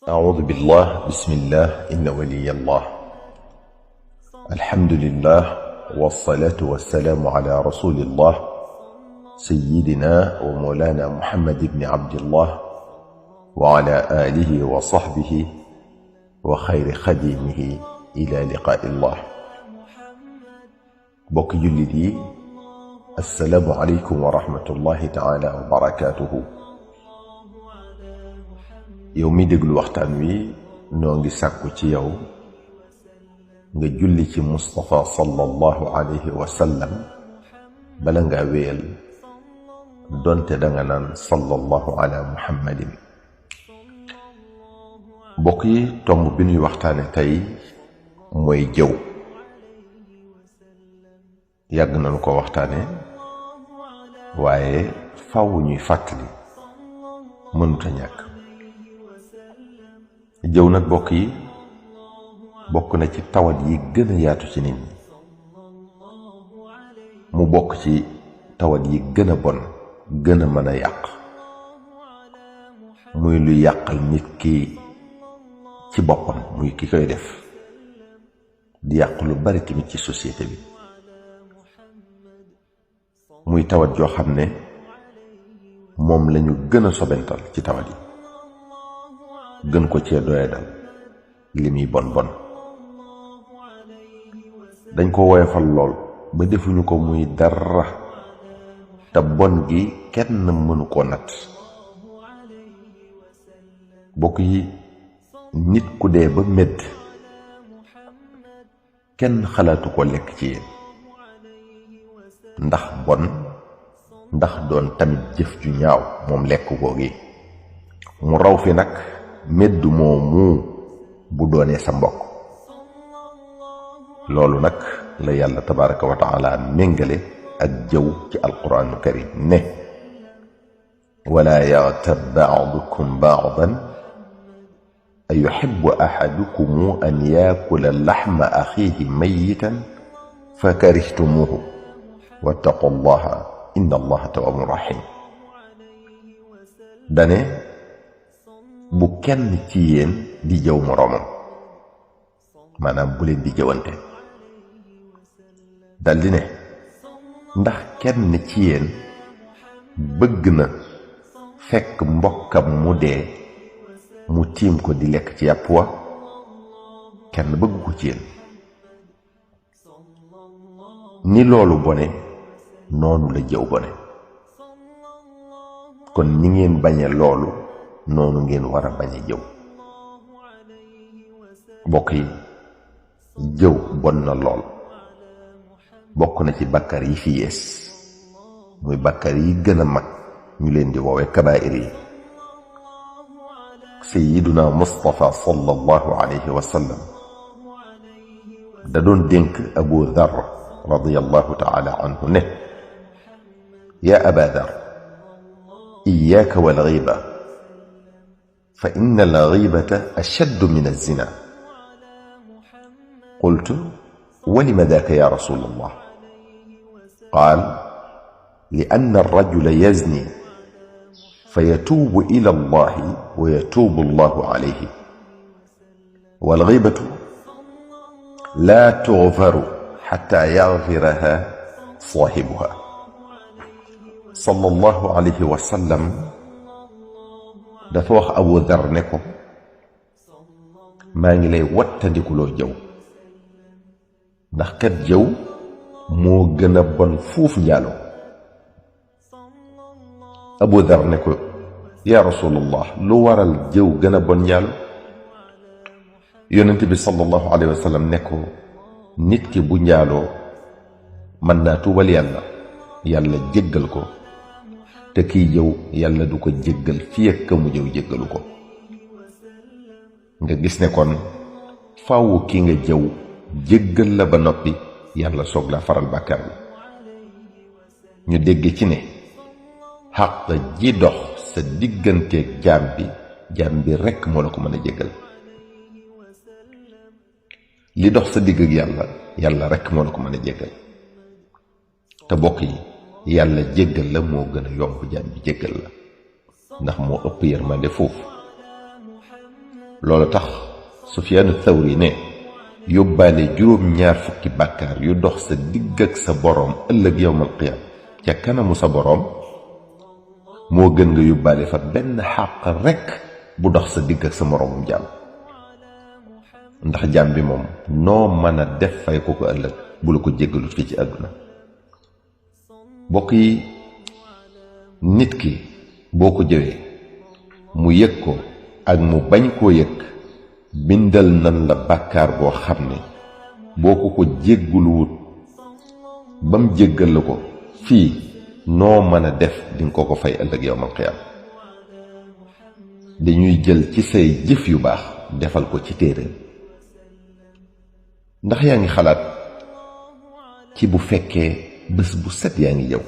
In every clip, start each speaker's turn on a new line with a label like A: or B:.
A: أعوذ بالله بسم الله إن ولي الله الحمد لله والصلاة والسلام على رسول الله سيدنا ومولانا محمد بن عبد الله وعلى آله وصحبه وخير خديمه إلى لقاء الله. بوك جلدي السلام عليكم ورحمة الله تعالى وبركاته. yow mi déglu waxtaan wi noo ngi sàkku ci yow nga julli ci Mustafa sallallahu alayhi wa sallam bala nga wéyal donte danga naan sallallahu ala muhammadin. mbokk yi tomb bi ñuy waxtaane tey mooy jëw. yàgg nañu ko waxtaane waaye faw ñuy fàttali mënuta ñàkk. jëw nag bokk yi bokk na ci tawat yi gën a yaatu ci nit ñi, mu bokk ci tawat yi gën a bon gën a mën a yàq, muy lu yàqal nit ki ci boppam muy ki koy def, di yàq lu bari tamit ci société bi. muy tawat joo xam ne moom lañu gën a sobental ci tawat yi, gën ko cee doyadal li muy bon bon. dañ ko woyofal lool ba defuñu ko muy dara, te bon gi kenn mënu koo natt. bokk yi nit ku dee ba medd kenn xalaatu ko lekk ci yéen, ndax bon, ndax doon tamit jëf ju ñaaw moom lekk googi. mu raw fi nag medd moomu bu doonee sa mbokk. loolu nag la yàlla tabaraka wa taala méngale ak jëw ci alquraanu karim ne wala yaghtab ba'dukum ba'dan ayuhibbu ahadukum an yaakula laxma axiihi mayyitan fa karihtumuuhu wattaqu llaha inna allaha tawwabun rahim. dane bu kenn ci yéen di jëw moroomam, maanaam bu leen di jëwante. daldi ne ndax kenn ci yéen bëgg na fekk mbokkam mu dee mu tiim ko di lekk ci yàpp wa? kenn bëgg ko ci yéen. ni loolu bone noonu la jëw bone. kon ni ngeen bañe loolu noonu ngeen war a bañ a jëw. mbokk yi jëw bon na lool, bokk na ci bakkar yi fi yees, muy bakkar yi gën a mag ñu leen di woowe kabaa'ir yi. sayyiduna Mustafa sallallahu alayhi wa sallam da doon dénk Abu Dhar radiyallahu ta'ala anhu ne yaa Aba Dhar iyyaaka wal ghiiba fa inna al-ghiibata ashaddu min az-zina. qultu wa lima dhaaka ya rasul allah? qaal li anna ar-rajula yazni fa yatuubu ila allahi wa yatuubu allahu alayhi wal ghiibatu laa tughfaru hatta yaghfiraha saahibuha. sallallahu alayhi wa sallam dafa wax Abu Dhar ne ko maa ngi lay wattandikuloo jëw, ndax kat jëw moo gën a bon fuuf njaaloo. Abu Dhar ne ko yaa rasulallah, lu waral jëw gën a bon njaaloo? yonent bi sallallahu alayhi wa sallam ne ko nit ki bu njaaloo mën naa tuubal yàlla, yàlla jéggal ko, te kiy jëw yàlla du ko jéggal fii ak ka mu jëw jéggalu ko. nga gis ne kon faaw ki nga jëw jéggal la ba noppi yàlla soog la faral bàkkaar bi. ñu dégg ci ne xàq ji dox sa digganteeg jaam bi rekk moo la ko mën a jéggal. li dox sa digg ak yàlla rekk moo la ko mën a jéggal. te bokk yi yàlla jéggal la moo gën a yomb jaam bi jéggal la, ndax moo ëpp yërmande foofu. loolu tax Sufyaanu Thawri ne yóbbaale juróom-ñaar fukki bàkkaar yu dox sa digg ak sa boroom ëllëg yawmal qiyaam ca kanamu sa boroom moo gën nga yóbbaale fa benn xàq rekk bu dox sa digg ak sa moroomum jaam ndax jaam bi moom noo mën a def fay ko ëllëg bu la ko jéggalut fii ci àdduna bokk yi nit ki boo ko jëwee mu yëg ko ak mu bañ koo yëg bindal nan la bàkkaar boo xam ne boo ko jégguluwut bam jéggal la ko fii noo mën a def dinga ko fay ëllëg yawmal qiyaam dañuy jël ci say jëf yu baax defal ko ci téeréem ndax yaa ngi xalaat ci bu fekkee bés bu set yaa ngi yow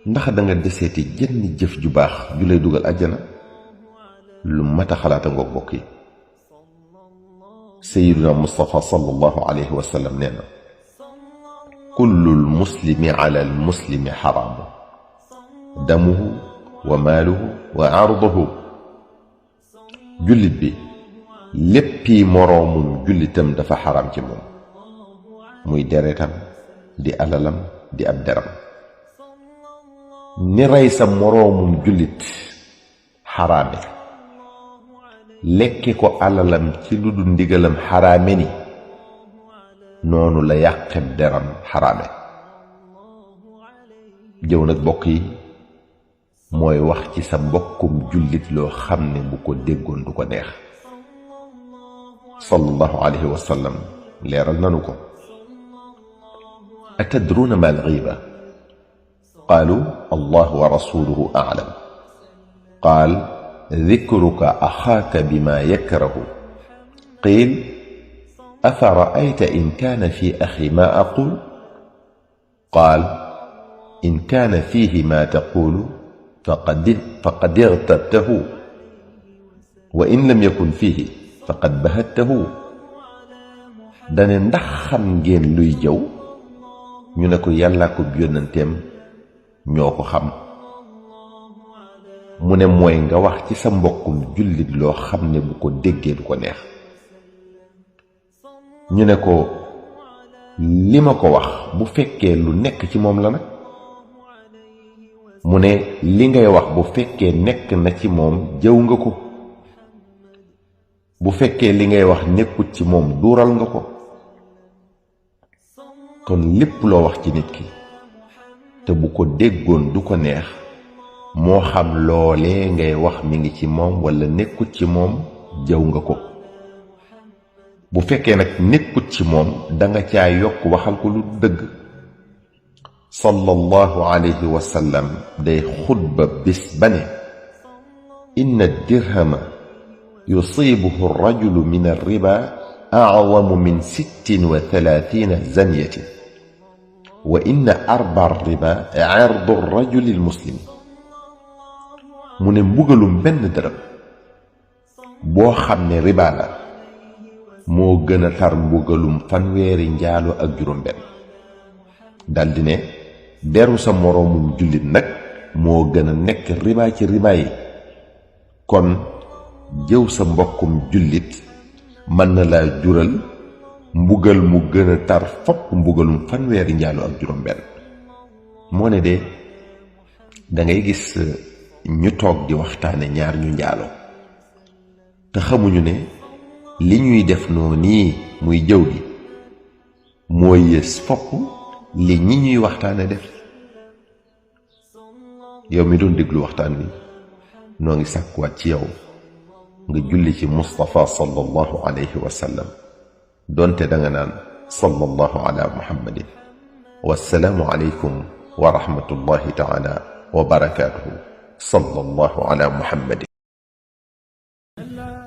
A: ndax danga deseeti jenn jëf ju baax ju lay dugal àjjana lu mat a xalaata ngoog bokk yi sayyiduna Mustafa sallallahu alayhi wa sallam nee na kullul muslimi ala al muslimi xaraamu damuhu wa maaluhu wa arduhu jullit bi léppi moroomum jullitam dafa xaraam ci moom muy deretam di alalam di ab deram ni rey sa moroomum jullit xaraame lekke ko alalam ci lu dul ndigalam xaraame ni noonu la yàqeb deram xaraame jëw nag bokk yi mooy wax ci sa mbokkum jullit loo xam ne bu ko déggoon du ko neex sallallahu alayhi wa sallam leeral nanu ko atadruuna ma al-ghiiba qaalu allahu wa rasuluhu a'lam qaal dikruka axaaka bima yakrahu qiil afa ra'ayta in kaana fi axi ma aqul qaal in kaana fiihi ma taqulu faqad igtabtahu wa in lam yakun fiihi faqad bahattahu dane ndax xam ngeen luy jëw ñu ne ko yàlla ko yónnanteem ñoo ko xam mu ne mooy nga wax ci sa mbokkum jullit loo xam ne bu ko déggee du ko neex ñu ne ko li ma ko wax bu fekkee lu nekk ci moom la nag mu ne li ngay wax bu fekkee nekk na ci moom jëw nga ko bu fekkee li ngay wax nekkut ci moom duural nga ko kon lépp loo wax ci nit ki te bu ko déggoon du ko neex moo xam loolee ngay wax mi ngi ci moom walla nekkut ci moom jëw nga ko bu fekkee nag nekkut ci moom danga caa yokk waxal ko lu dëgg sallallahu alayhi wa sallam day xutba bis ba ne inna dirhama yusiibuhu rajulu min arriba a'zamu min 36 zanyatin wa inna arba riba irdu rajuli lmuslim mu ne mbugalum benn dërëm boo xam ne riba la moo gën a tar mbugalum fanweeri njaalo ak juróom benn daldi ne deru sa moroomum jullit nag moo gën a nekk riba ci riba yi kon jëw sa mbokkum jullit mën na laa jural mbugal mu gën a tar fopp mbugalum fanweeri njaalo ak juróom benn moo ne de dangay gis ñu toog di waxtaane ñaar ñu njaalo te xamuñu ne li ñuy def noonu nii muy jëw gi moo yées fopp li ñi ñuy waxtaane def yow mi doon déglu waxtaan wi noo ngi sàkkuwaat ci yow nga julli ci Mustafa sallallahu alayhi wa sallam doonte danga naan sallallahu ala muhammadin wassalaamu alaykum wa rahmatullahi taala wa barakaatuhu sallallahu ala muhammadin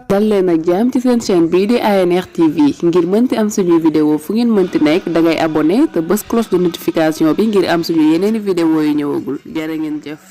B: dal leen ak jàmm ci seen chaîne bii di ANR TV ngir mënti am suñuy vidéo fu ngeen mënti nekk dangay abonné te bës cloche de notification bi ngir am suñu yeneeni vidéo yu ñëwagul jërë ngeen jëf